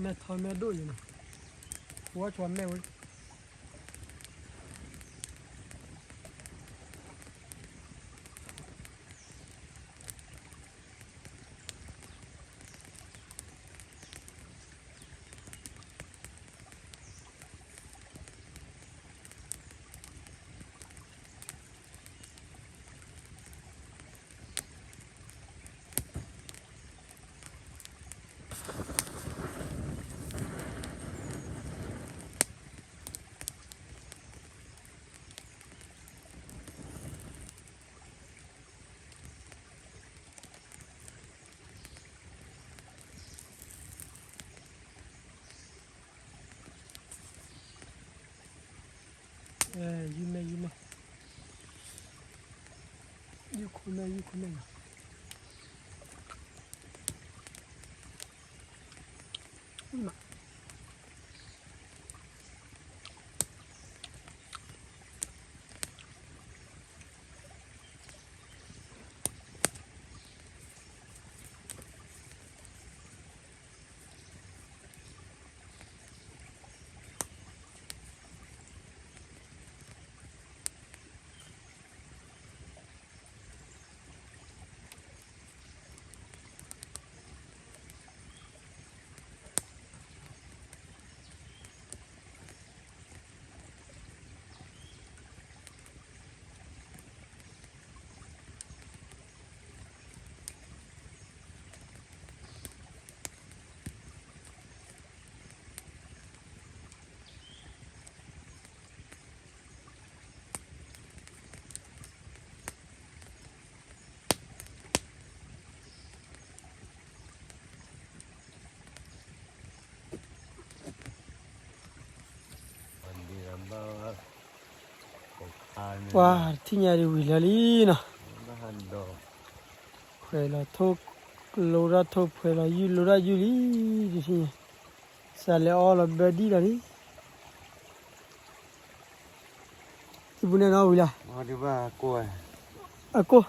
မဲၢ်ထီမဲၢ်ဒိၣ်ယံၤနီၤ, ဝဲဆိမဲၢ်ဝဲ. ယုၢ်မဲၢ် ယုၢ်မဲၢ်, ယုၢ်ခိၣ်မဲၢ် ယုၢ်ခိၣ်မဲၢ်နီၤ. ပှၤထံၣ်ညါဒ်ဝံၤလၢာ်လံနီၤ, ဖှဲးလီၤထိၣ်လိတၢ်ထိၣ် ဖှဲးလီၤယုၢ်လိတၢ်ယုၢ်လံ, ဒ်ထံၣ်ညါ စးလဲၤအီလီၤဘၢဒံၣ်လီၤလံ. တံပူၤန့ၣ်နီၤဝံၤလၢ်, အကိၢ်,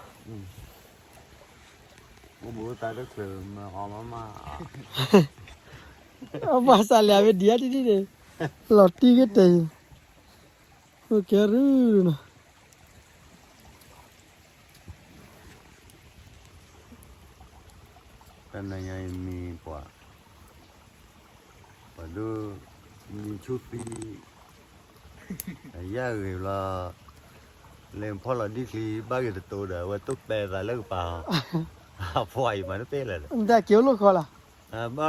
ပှၤစးလဲၤအဝဲဒံးအါတံၢ်တံၢ်န့ၣ်, လီၤတံၢ်က့ၤတဲာ်, အိၣ်ကဲရူၢ်နီၤ. တနၤညါအံၤမံၤပှၤ, ပှၤဒိၣ်, မံၤဆူၣ်သံ, အယၣ်ဂ့ၤဘျီ, လဲၤဖီၣ်လီၤဒံၣ်ချံဘၣ်ဂ့ၤတတိၤဒီး အဝဲတိၢ်ပဲသးလၢကပၤ, အပှၤအံၤမၤတပ့ၢ်လၢာ်ဒီး, မတၤက့ၤအိၣ်လိၣ်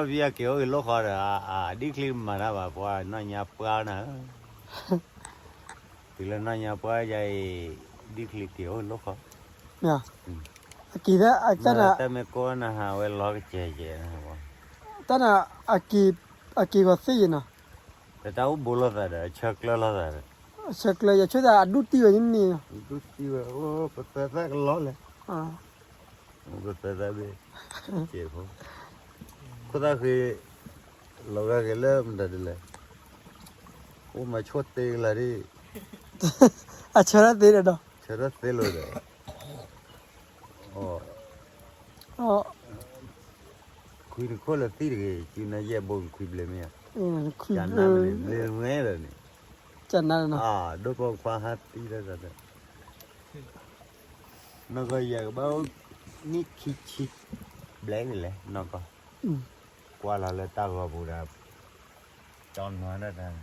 ဃီလီၤ. ဘၣ်ဖဲအက့ၤအိၣ်ဂ့ၤလိၣ်ဃီဒီး အဒံၣ်ချံမၤတၢ်ဘၣ် ပှၤနီၢ်ညါပှၢ်နၤ, တုၤလၢနီၢ်ညါပှၢ်ယါအံၤ, ဒံၣ်ချံက့ၤအိၣ်လိၣ်ဃီ, အက့ၤ, တၢ်မ့ၢ်ကိးနဟးဝဲလီၤကစဲးကဲး, တၢ်နၤ, အက့ၤဂီၤသ့ၣ်ယဲနီၤ, တၢ်အိၣ်ဘူးလိာ်သးဒီး အဆၢကျၢၤလိာ်သးဒီး, အဆၢကျၢၤ ယဆိကမိၣ်အဒူၣ်တံၢ်ဝဲန့ၣ်, ဒူၣ်တံၢ်ဝဲ, ပသၢသၣ်ကလီလၢ ပသၢသၣ်ဘ့ၣ်, ကဲးဖိ, ခိၣ်သၣ်ဃ့, လီၤဂာ်က့ၤလၢမတၤဒ်လဲၣ်, အိၣ်မၤဆိၣ်တ့ကလၤဒ်, အဆၢထၢၣ်သ့ဒီး, ဆၢထၢၣ်သ့လိာ်ဒီး, ခွံတခိၣ်လၢသံၣ်တဂ့ၤ စုနၢ်ယဲၢ်ဘိခွံဘျဲၣ်မ့ၢ်ဧါ, ခွံဘျဲၣ်, ဘျဲၣ်ဝဲဒီးန့ၣ်, ဒိၣ်ပိာ်ခွါဟးသံလၢဒီး, နီၢ်ကီၢ်ယၤကဘၣ်အိၣ်, နံၣ်ခံဆံ, ဘျဲၣ်န့ၣ်လဲၣ် နီၢ်ကီၢ်, ကွၢ်လီၤလၢတၢ်ဂီၤပူၤဒီး, ကၠီနွါဒၣ်တၢ်,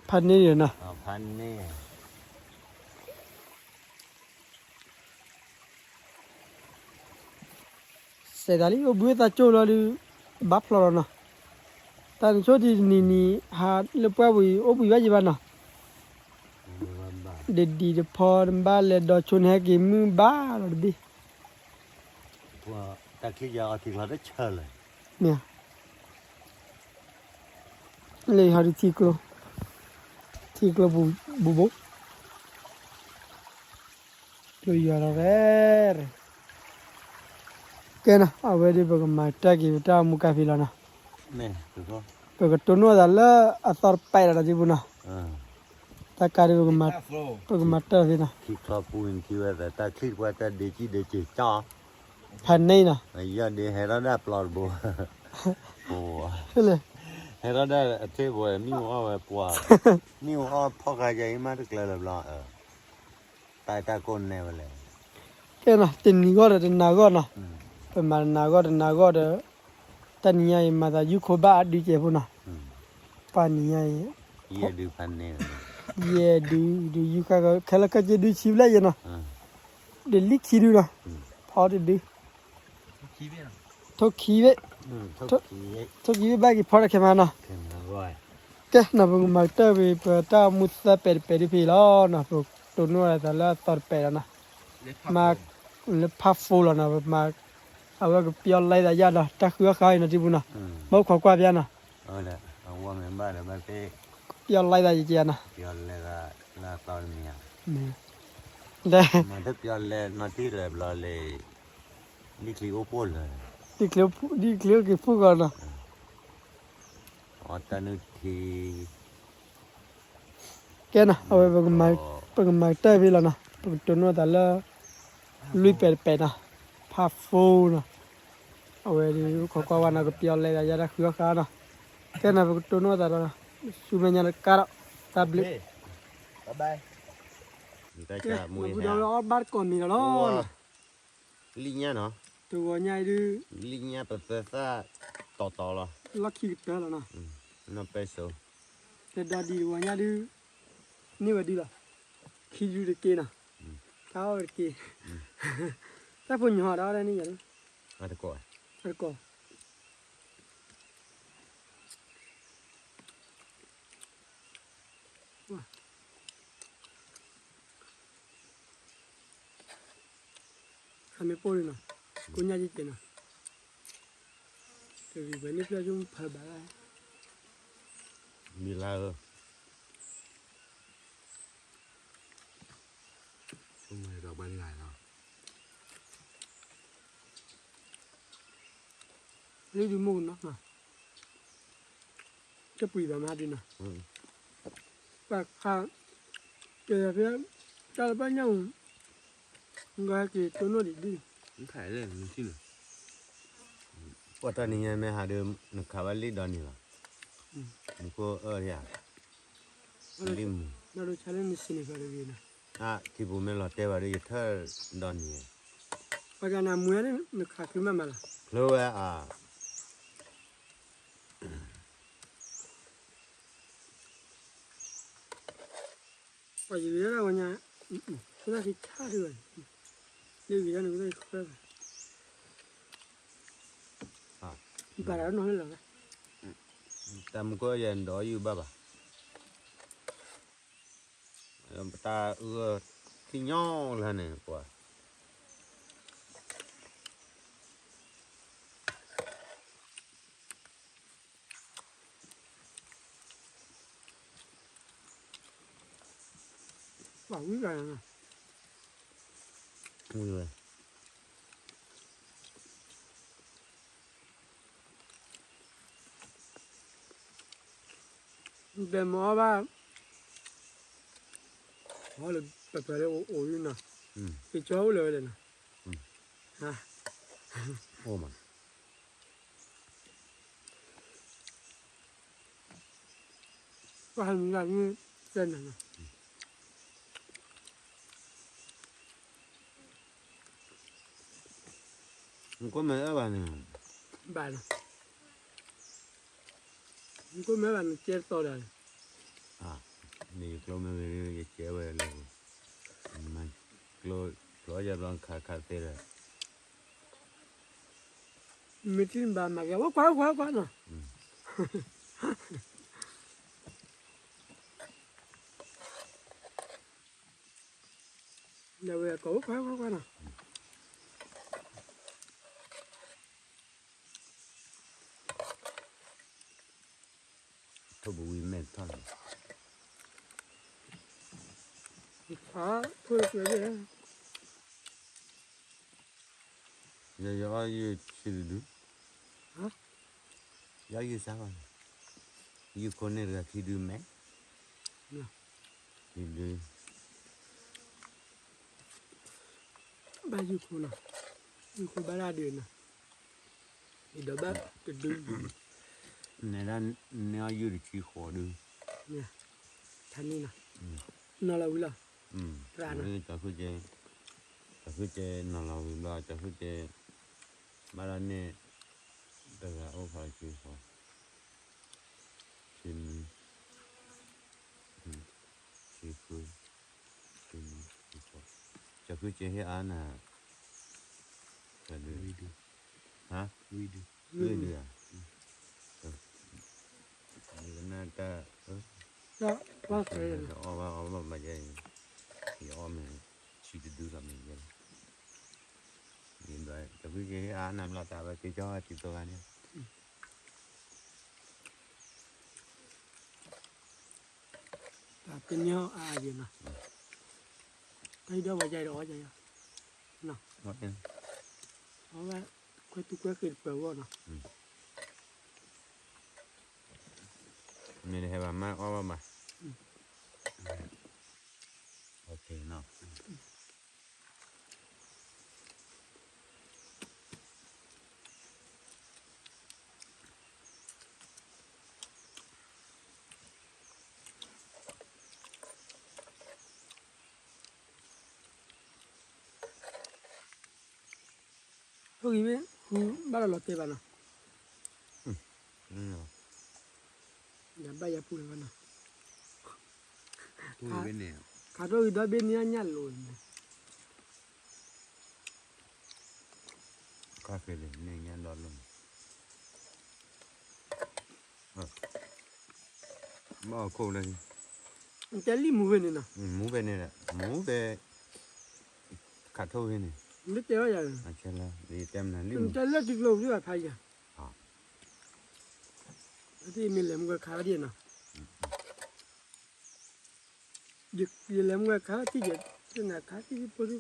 ဖးန့ၢ်, ဖးန့ၢ် စဲးသးလံ အိၣ်ဘှံးသးကၠိလီၤဒုး, ဘၣ်ဖျိးလီၤနီၤ, တၢ်နဆိၣ်ဒ်နံၤနံၤ ဟးလၢပှၢ်ပူၤအံၤ အိၣ်ဘှံးဘၣ်ယံၤဘၣ်နီၤ, ဒ်ဒံးတဖီနဘၣ်လဲၤဒီးဆိန့ၣ် ဟဲက့ၤမုၢ်ဘၣ်လီၤတဘ့ၣ်, တၢ်ချံယၤအီၤထံချီတဆၢလၢာ်, မ့ၢ် လၢယဟီဒုးထံကျိ, ထံကျိဘူးဘိ, ကျိယွၤလီၤဝဲ, ကဲနီၤ အဝဲဒၣ်ပကမၤတၢ်က့ၤပတၢ်မူကါဖံးလီၤနီၤ, ပကတိၢ်နီၣ်သးလၢအသီတပဲာ်လီၤနီၤ ဒ်ပူၤနီၤ, တၢ်ကါဒ် ပကမၤတၢ်ဖဲနီၤ, ထံချီပူၤထံဝဲသး တၢ်ချံတပှၢ်တၢ်ဒ့ကံဒ့က့ၤကၠီ ဖးန့ၢ်နီၤ, ယီၢ်ဒ့ဟဲထီၣ်ဒၣ်ပျီတဘိ, ဟဲထီၣ်ဒၣ်အထ့ၣ်ဘိ မ့ၣ်အူအီၣ်ဝဲပှၤ, မ့ၣ်အူအီၣ်ဖီၣ်ဃာ်ယၤအံၤမးတကျၢၤလၢၤဘျီ, တၢ်တၢ်ကိးနဲဝဲလဲၣ်, ကဲနီၤ တနံၤဂီၢ်ဒီးတနၤဂီၢ်နီၤ, ပမၤတနၤဂီၢ်တနၤဂီၢ်ဒီး, တနံၤညါအံၤ မၤသးယုၢ်ခိဘၣ်အဒုးကဲးဖိနီၤ, ပှၤနံၤညါအံၤ, ယဲဒုး, ဒုးယုၢ်ဃာ်ခဲလၢာ်ခဲဆ့ဒုးဆံဘျဲၣ်ယဲနီၤ, ဒ်လံခံဒုနီၤ, ဖီတဒု, ထိၣ်ခံဘ့ၣ်, ထိၣ်ခံဘ့ၣ်ဘၣ်က့ၤဖီတၢ်ခဲမးနီၤ, ကဲနီၤ ပကမၤကတၢၢ်ဝံၤ ပတၢ်မူသၢပဲာ်တပဲာ်ဒ်ဖဲအံၤလီၤနီၤ, ပတိၢ်နီၣ်ဝဲသးလၢအသီတပဲာ်လီၤနီၤ, မၤလၢဖးဖိလီၤနီၤ, ပမၤ, အဝဲကပျီလီၤသးယါဒီး တၢ်ဃုအီၣ်ဃာ်အံၤနီၤ ဒ်ပူၤနီၤ, ဘၣ်အိၣ်ခိးကွၢ်ပျါနီၤ, ပျီလီၤသးယကနီၤ, မၤတပျီလဲၤနီၢ်ထံၣ်လၢဘျီလံ, ဒ်ချံအိၣ်က့ၤဖှိၣ်ကီးနီၤ, ဒ်ချံအိၣ်က့ၤဖှိၣ်ကီးနီၤ, အတၢ်နုၢ်ထံ ကဲနီၤ အဝဲပကမၤကတၢၢ်ဖဲလီၤနီၤ ပကတိၢ်နီၣ်သးလၢ လွံၢ်ပဲတပဲနီၤ part four နီၤ အဝဲဒ်ခိးကွၢ်ဝဲနီၤ ကပျီလဲၤဂၤယၤတၢ်ဃုအီၣ်ဃါနီၤ ကဲနီၤ ပကတိၢ်နီၣ်သးဒီး ဆူမဲာ်ညါတကးဒီး တၢ်ဘျုး ကဲ မ့ၢ်ပူၤဒီးဝဲအီၣ်ဘၣ်တကိးမံၤဒီးလီၤ လံၣ်ညၣ်နီၤ တဂီၤညၣ်အံၤဒုး လံၣ်ညၣ်ပသၢသၣ်တီတီလီၤ လီၢ်ခံကတၢၢ်လီၤနီၤ နီၢ်ပဲစိ တဒီဒံးတဂီၤညၣ်ဒုး န့ၢ်ဝဲဒုးလီၤ ခံဒုးတက့ၢ်နီၤ တၢ်အီၣ်ဝဲတက့ၢ် တၢ်ဖိညီၤဒီးအီၣ်ဒၣ်န့ၣ်ယၤဒုး အတကိး ခါမ့ၢ်ပိၢ်န့ၣ်နီၤ ကိညၣ်က့ကဲနီၤ တဂ့ၤပှဲၤန့ၣ်ဖျၢၣ်ဆိဖၢဘၣ်လၢ မံၤလါဧၢ ဆိမၤဒီးပှၤန့ၣ်လီၤ လံဒုးမိၢ်ကနီၤ တပှံၤဘၣ်မးဒုးနီၤ ပှၤခါ ကဲဖဲ တၢ်လၢဘၣ်ညၣ်မူ ငါက့ၤတိၢ်နီၣ်ဒံးဒ် ပှၤတၢ်နံၤညါမ့ၢ်ဟးဒုး နခးဘၣ်လံဒီးန့ၣ်လီၤ မူခိၣ်အၢယၤ လံမူ အထံပူၤမ့ၢ်လီၤတဲာ်ဘၣ်ဒီး ယထၢၣ်ဒီးန့ၣ် ပှၤကနၣ်မူဝဲန့ၣ် နခးချုးမးမးလီၤ ချုးဝဲအါ ပှၤယဂ့ၤဒၣ်ဝဲညါ ကသးခံဆါဒံးဝဲ လၢဂ့ၤဒၣ်န့ၣ်ကသးခံဆါ ဘၣ်တၢ်နီၢ်လၢလီၤ တၢ်မူခိၣ်ယဲၢ်ဒီးယုၢ်ဘၣ်ဘၣ် ပတၢ်အၢထံညီလၢန့ၣ်ပှၤ ပှၤဝံၤဂၤ ဝံၤဝဲ ဘဲမၤအီၣ်ဘၣ် အီၣ်လၢပပှၤလၢအိၣ်အိၣ်ယုၢ်နီၤ က့ၤကၠီအိၣ်လၢဝဲလဲၣ်နီၤ အိၣ်မး ပှၤဟဲမုၢ်ဂၤန့ၣ် တဲနၤနီၤ မူခိၣ်မဲအၢဘၣ်န့ၣ် ဘၣ်နီၤ မူခိၣ်မဲဘၣ်န့ၣ် ကဲတတီၤဒီး မ့ၢ်ယကျိမ့ၢ်ဂ့ၤ ယကဲဝဲလၢ ကျိ ကျိယဘျီခးခးသ့လၢ မ့ၢ်ထံၣ်ဘၣ်မၤကဲ အိၣ်ကွၢ် အိၣ်ကွၢ် အိၣ်ကွၢ်နီၤ ဒီးဝဲကိး အိၣ်ကွၢ် အိၣ်ကွၢ် အိၣ်ကွၢ်နီၤ ထိၣ်ပဝံၤမဲာ်ထီၣ်န့ၣ် ယယအီၣ်ယုၢ်ဆံတဒု ယအီၣ်ယုၢ်စါဘၣ်န့ၣ် ယုၢ်ခိၣ်န့ၣ်တဂၤခံဒုမဲာ် ခံဒု ဘၣ်ယုၢ်ခိၣ်နီၤ ယုၢ်ခိၣ်ဘၣ်ဒၣ်ဒုးနီၤ ယဒီးဘၣ်တဒု နဲဒၣ် နဲအီၣ်ယုၢ်တဆံဃိးဒု ထါနံၣ်နီၤ နီၤလီၤဝံၤလီၤ တၢ်နီၤ ကၠီၤဃုကဲ ကၠီၤဃုကဲနီၤလီၤဝံၤဘျီ ကၠီၤဃုကဲ ဘၣ်ဒၣ်န့ၣ် တဂၤအိၣ်ဖးဆံဃိး ဆံနွံ ဆံဃု ဆံနွံ ဆံဃိး ကၠီၤဃုကဲဟ့ၣ်အါနၤ တဒု ဟါ လွံၢ်ဒုဧါ နတၢ် အီၣ်ဘၣ်အီၣ်ဘၣ်မးယဲ ယအီၣ်မ့ၢ် ဆံတဒုလီၤမ့ၢ်ယဲ ကၠီၤဃုကဲဟ့ၣ်အါနၤဘျီတၢ်ဝဲက့ၤကၠီၤဟဲတံၤသီဂၤန့ၣ် တၢ်ပညိၣ်အါယဲနီၤ တၢ်ဟံးဒီးဝဲယဲဒီးအီၣ်ယဲ အဝဲ ကွဲသူကွဲဃ့တပှဲၤဂီၢ်နီၤ တၢ် မ့ၢ်တဟဲဘၣ်မါအီၣ်ဘၣ်ဘၣ်. အိၣ်ဂံၢ်မ့ၢ် ဃုဘၣ်ဒီးလီၤတဲာ်ဘၣ်နီၤ, ယဘၣ်ယၤပူၤလၢၤဘၣ်နီၤ, ခးထီၣ်ဂံၢ်ဒီဘ့ၣ်န့ၣ်အညၣ်လိၤန့ၣ်, ခါက့ၤန့ၣ် န့ၣ်ညၣ်ဒီလိၤန့ၣ် ဘၣ်အခိၣ်လၢ တဲလံမူဖဲန့ၣ်နီၤ, မူဖဲန့ၣ်, မူဖဲ ခးထီၣ်ဖဲန့ၣ်, လၢတဲဘၣ်ယၤ, တဲလၢတကျိၤဖုဘၣ်ဖးယၤ, မ့ၢ်လဲၤမူဝဲခါဒ်နီၤ, ယလဲၤမူဝဲခါထံၣ်ယဲ, တနၤခါထံၣ်ယပိၢ်ဒု,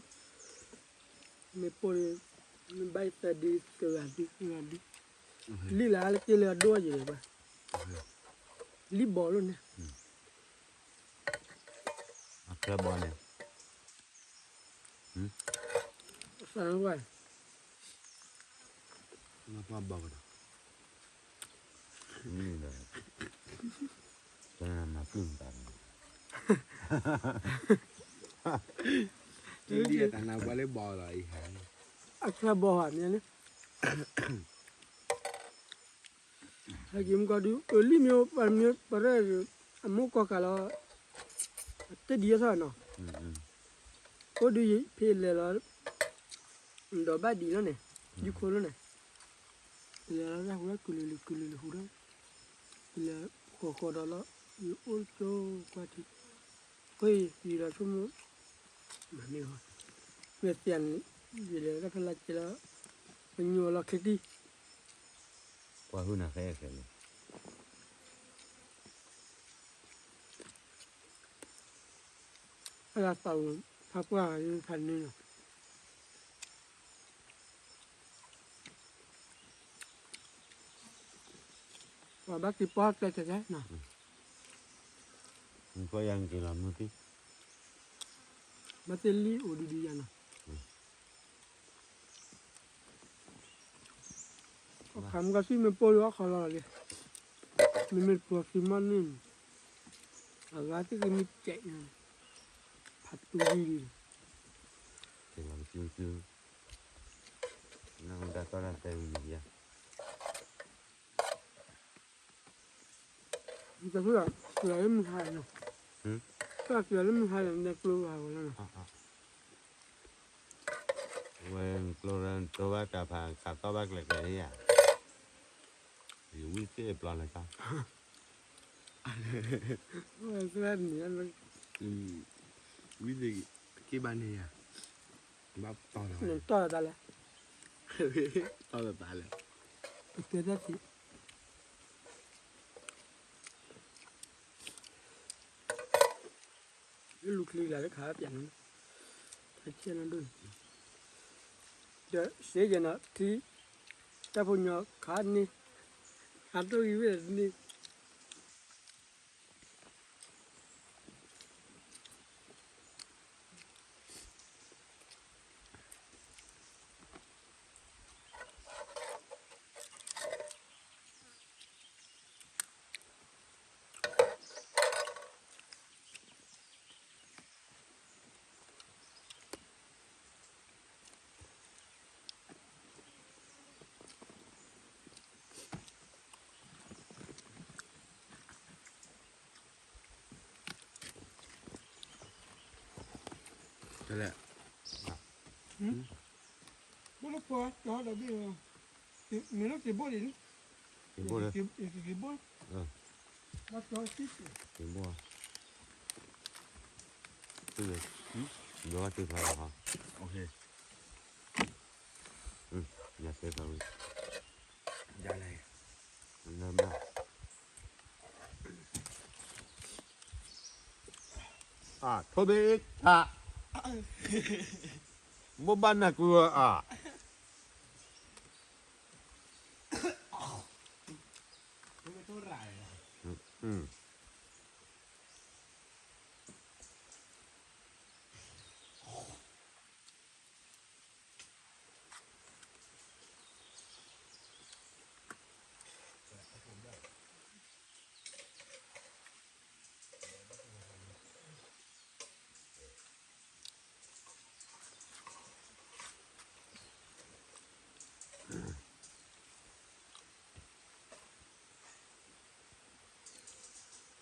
မ့ၢ်ပိၢ်ဒု, မ့ၢ်ဘၣ်ယသးဒု တဂၤဒု တဂၤဒု, လံၣ်လၢအလၢက့လၢအဒိၣ်ယဲၢ်ဘၣ်, လံၣ်ဘီလိၣ်န့ၣ်, အချၢဘီန့ၣ်, သးဝဲ, ဘီကဒီး, တနၤမၤပျုၢ်မတၤန့ၣ်, တနၤပှၤလၢဘီလီၤအံၤ, အချၢဘီဟးမ့ၢ်န့ၣ် ဟဲက့ၤမူကီၢ်ဒု အလံၣ်မ့ၢ်ပမ့ၢ်ပရဲၣ် အမိၢ်ကီၢ်ကးလီၤ, တဒ်အထီၣ်နီၤ, အိၣ်ဒုးယဖဲလဲၤလီၤ, ဒီးဘၣ်ဒံးလီၤန့ၣ်, ယခိၣ်လီၤန့ၣ်, လဲၤလီၤတၢ်ဟူထီၣ်ကုလလီကုလလီဟူထီၣ်, လဲၤဃီဃီဒီးလီၤ, ယအိၣ်ကၠိကွၢ်ထံ အဃိယံၤဒီးဆိကမိၣ်, မၤမ့ၢ်ဂီၤ, မ့ၢ်သ့ၣ်န့ၣ်, ယလဲၤတၢ်ဖဲလၢကဲလီၤ, ပညိၣ်လီၤခဲတံၢ်, ကွၢ်ဟုၣ်နၤဃဲဃဲလီၤ, အတၢ်သးဝံၤဖးပှၢ်ဖးန့ၣ်လီၤ. ပှၤဘၣ်က့ၤပီၢ်ကျဲကျဲနီၤ, မုၢ်ကီၢ်ယၤက့ၤလီၤမုၢ်သံ, ဘၣ်သ့ၣ်လံအိၣ်ဒုဒုယၤနီၤ, အခါမုၢ်ကီၢ်သံမ့ၢ်ပိၢ်လၢအီၣ်ခီလီၤလီၤလံ, မ့မ့ၢ်တပှီၤသံမီၢ်န့ၣ်, အဂၤသ့ၣ်ကမ့ၢ်ကဲး, ဖးတူၤလံ, က့ၤလီၤကစုကစု, နဒၣ်ကီၢ်ဒၣ်တဲဝံၤန့ၣ်ယၤ ကလၢမုၢ်ဟါလီၤ, ကလၢမုၢ်ဟါလီၤ နကျိဘၣ်ဝဲလီၤနီၤ, ဝဲကျိရၢတိဘၣ်တၢ်ဖးခးသီၣ်ဘၣ်ကျဲကျဲလံယၤ, ယဝံသ့ၣ်ပျီလၢကါ, ဝံသ့ၣ် က့ဘၣ်န့ၣ်ယၤ, ဘၣ်တီၢ်လီၤ, တီၢ်လီၤတၢ်လဲၣ်, တီၢ်လီၤတၢ်လဲၣ်, တဲတၢ်သ့ လၢလူချံလာ်လၢခါပျးန့ၣ်, ဖဲဆဲလၢဒိၣ်န့ၣ်, ဒီးစ့ယဲၢ်နီၤထံ, တၢ်ဖိညီခါန့ၣ်, ဟးတိၢ်ဂံၤဝဲန့ၣ် တလဲၣ်, ဘိၣ်လၢပှၤကီဒီးဘ့ၣ်, မ့ၢ်လၢက့ၤဘိၣ်ဒံး, က့ၤဘိၣ်လၢ, က့ၤဘိၣ်, က့ၤဘိၣ်, ဘိၣ်ဘၣ်တ့ဖျါလီၤဟီ, ယတဲဖျါဝံၤ, ယလဲၣ်, အါ, ထိၣ်ဘ့ၣ်အ့ၣ်ခါ, ဘိၣ်ဘၣ်နၢ်ကုအါ, အါ, ထိၣ်ရၣ်,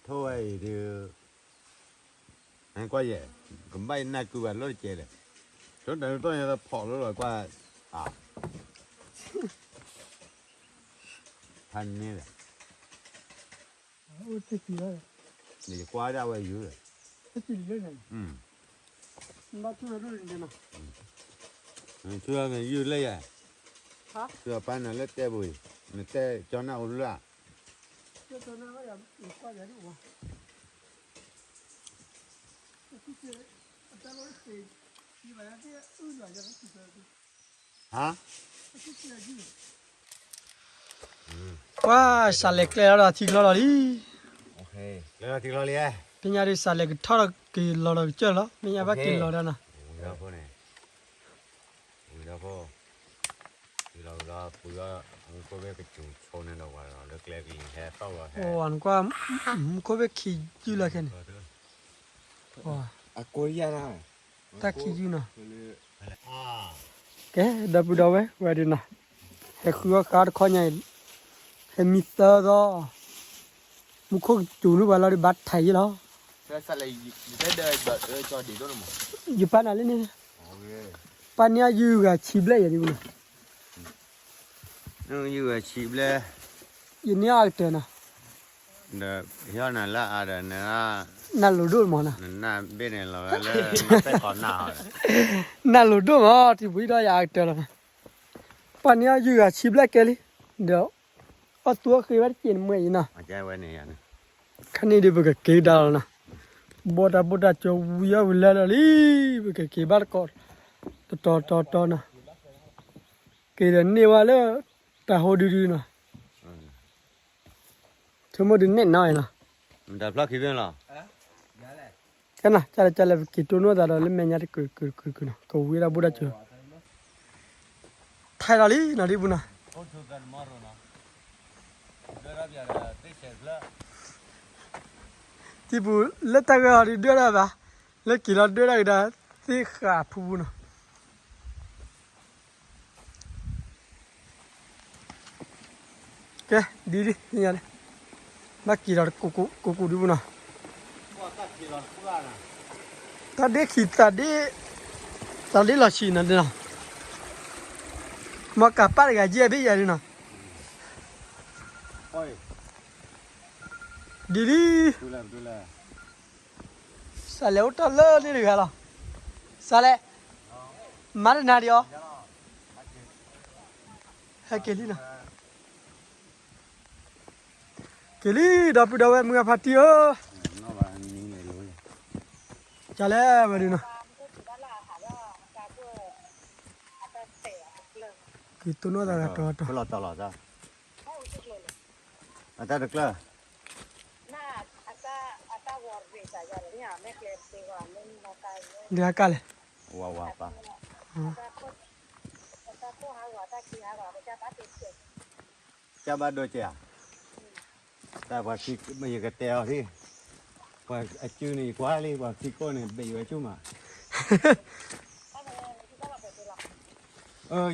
ထိၣ်ဝဲအံၤဒုး, ကွၢ်ယဲ, ကဘၣ်ယနၢ်ကုဘၣ်လီၢ်တကဲလဲၣ်, ဆိတၢ်သီၣ်ညါသဖီၣ်လီၤလီၤကွၢ်, ဖးန့ၣ်လဲၣ်, န့ၣ်ယကွၢ်ဒၣ်ဝဲယုၢ်လဲၣ်, ဆူယုၢ်လၢယၤ, ဆူအပၢ်နၤလၢတဲပူၤအံၤ, နတဲကၠီနၢ်အိၣ်လၢ, ဟါ, ကွၢ်စးလဲၤကျဲလီၤဒီးထံချီလီၤလံ, ကျဲလီၤထံချီလံ, ဖဲညါဒုးစးလဲၤကထီၣ်ဒီးက့ၤလီၤဒီးကစၢၢ်လီၤ မ့ၢ်ညါဘၣ်က့ၤလီၤဒီးနီၤ, ဝံၤဒီးဖိန့ၣ်, ဝံၤဒီးဖိ, ဝံၤဒီးပှၤ, မူခိၣ်ဘ့ၣ်ကစူၤဆိန့ၣ်ဒီးဝဲဒီးလၢကျဲကလံၤဟဲသီၣ်လီၤဟဲ, နကွၢ်, မူခိၣ်ဘ့ၣ်ခံယုၢ်လီၤခဲန့ၣ်, အကိးယၤ, တၢ်ခံယုၢ်နီၤ, ကဲ, ဒီပုၢ်ဒီဝဲၢ်ဝဲဒုးနီၤ, ဟဲဃုအီၣ်ဃုအီတခီညါအံၤ, ဟဲမံသၢသီ, မူခိၣ်ကစူၤန့ၢ်ပှၤလီၤဒီးဘၣ်ထဲးယ့ၢ်လီၤ, ယပၢ်နၤလၢန့ၣ်, ပၢ်န့ၢ်အီၣ်ယုၢ်ဂၤဆံဘျဲၣ်ယၤဒ်ပူၤနီၤ, ယုၢ်ဂၤဆံဘျဲၣ်, ယန့ၢ်အီၣ်အကတၢၢ်နီၤ, ဒီးဟ့ၣ်နၤလၢအါဒီးန, နၢ်လိၤဒိၣ်မးနီၤ, နဘ့ၣ်န့ၣ်လီၤဝဲလၢ, နၢ်လိၤဒိၣ်မး တံၤပူၤဒီးယၤအကတၢၢ်လီၤ, ပၢ်န့ၢ်အီၣ်ယုၢ်ဂၤဆံဘျဲၣ်ကဲလံ, ဒီး, အီၣ်သူအီၣ်ဃ့ဘၣ်တက့ၢ်နမ့ၢ်အံၤနီၤ, ခါန့ၣ်ဒုးပကက့ၤကဒါလီၤနီၤ, ဘီတၢ်ဘိၣ်တၢ်ကၠိဝံၤအီၣ်ဝံၤလၢလီၤလံ, ပကက့ၤဘၣ်တကီး, တတီၤတီၤတီၤနီၤ, က့ၤဒီးန့ၢ်ဝဲလၢ, တၢ်ဟိဒုဒုနီၤ, ဆိကမိၣ်ဒုးနဲၣ်နီၤအံၤနီၤ, တၢ်ဖျီၣ်ခံဘ့ၣ်လီၤ, ကဲနီၤ ကၢ်လဲၣ်ကၢ်လဲၣ် ပက့ၤတိၢ်နီၣ်သးဒီးလၢမဲာ်ညါတကုာ်ကုာ်ကုာ်ကုာ်နီၤ ကဝံၤဒၣ်ဘိၣ်ဒၣ်ကၠိ, ထဲလီၤလံနီၤဒ်ပူၤနီၤ, ဒ်ပူၤလၢတၢ်ဂဲၤအီၤဒုးဒွဲၣ်ဒၣ်ဘၣ်, လၢက့ၤလီၤဒွဲၣ်ဒၣ်ကဒါသ့ၣ်ဃာ်ဖူဖူနီၤ ကဲ, ဒ်ဒ်, ဘၣ်က့ၤဒီးကူကူဒ်ပူၤနီၤ, တၢ်ဒ့ခံ, တၢ်ဒ့လီၤဆံးနီၤဒ်နီၤ, မ့ၢ်ကးပၢ်တဂၤယဲၢ်ဘ့ၣ်ယဲၢ်ဒ်နီၤ, ဒ်ဒ်, စးလဲၤအိၣ်တၢ်လၢန့ၣ်တဂၤလီၤ, စးလဲၤ, မၤတနၤဒံးအီၤ, ဟဲက့ၤလံနီၤ က့ၤလံ ဒီပုၢ်ဒီဝဲၢ်မုၢ်ဂၢ်ဖါတံၢ်ဧၢ, ကလဲၣ်ဝဲဒုးနီၤ, က့ၤတိၢ်နီၣ်သးဂၤတီတီ, အတၢ်တကျၢၢ်, ဒုးဟဲကၢ်လဲၣ်, ဝါဝါပၢ် ကၢ်ဘၣ်ဒိကဲဧါ, တၢ်ပှၤခံမ့ၢ်ယကတဲအီၤလံ, ပှၤအစုန့ၣ်ယကွၢ်လံ ပှၤခံကိးန့ၣ် ဘ့ၣ်ယွၤဆူၣ်မး,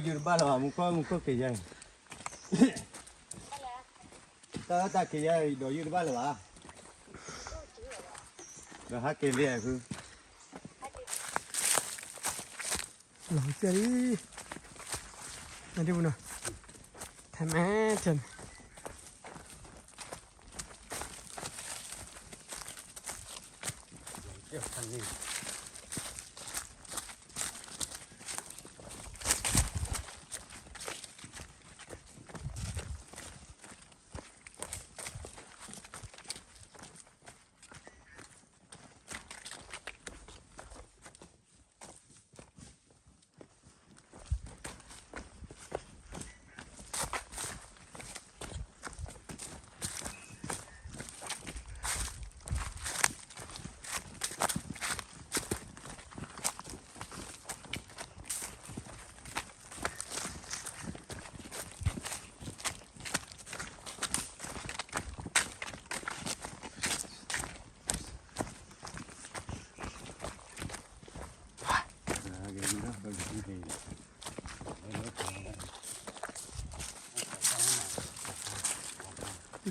ယတဘၣ်လၢၤဘၣ် မူခိၣ် မူခိၣ်က့ၤယၤအံၤ, တၢ်တၢ်က့ၤယၤအံၤ ဒီးယတဘၣ်လၢၤဘၣ်, ဒီးဟးက့ၤလံအခု လီၤကၢ်လံ, နဒ်ပူၤနီၤ, ထဲမဲထဲမဲ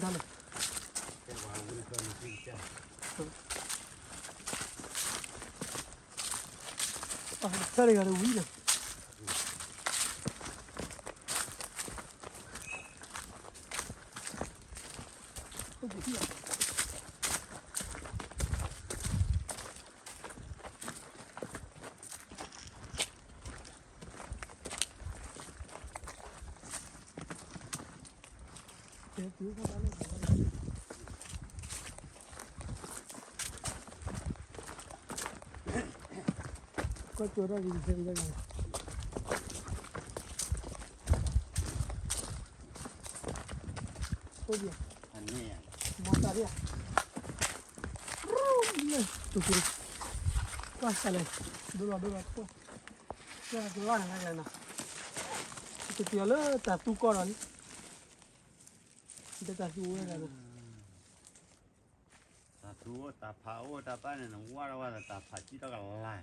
ဒ်လဲၣ်, တၢ်တဂၤတဝံၤဒီး ကွၢ်ကၠိတၢ်ဂ့ၤ မီၢ်တၢ်ဒ် ကွၢ်စးလဲၣ် ဒိလီၤဒိလီၤကွၢ် ကွၢ်ကလၢ်နၤကလဲၣ်နီၤ တက့ၤလၢတၢ်သူကီၢ်ဒီးလံ တၢ်သူဝဲဒၣ် တၢ်သူအိၣ်တၢ်ဖးအိၣ်တၢ်ဘၣ်န့ၣ် နဝါထီၣ်ဝဲဒီးတၢ်ဖးကံၣ်ထီၣ်ကလါ တ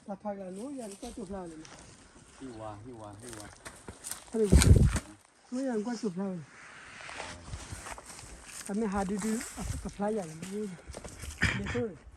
ၢ်ဖးကလါန့ၣ် ယၤနကွၢ်ကၠိဖျါဝဲန့ၣ် ဟံၣ်ဝါ ဟံၣ်ဝါ ဟံၣ်ဝါ နကွၢ်ကၠိဖျါဝဲန့ၣ် အမ့ၢ်ဟးဒုဒု ကဖျါယၤန့ၣ် ဒ်သိး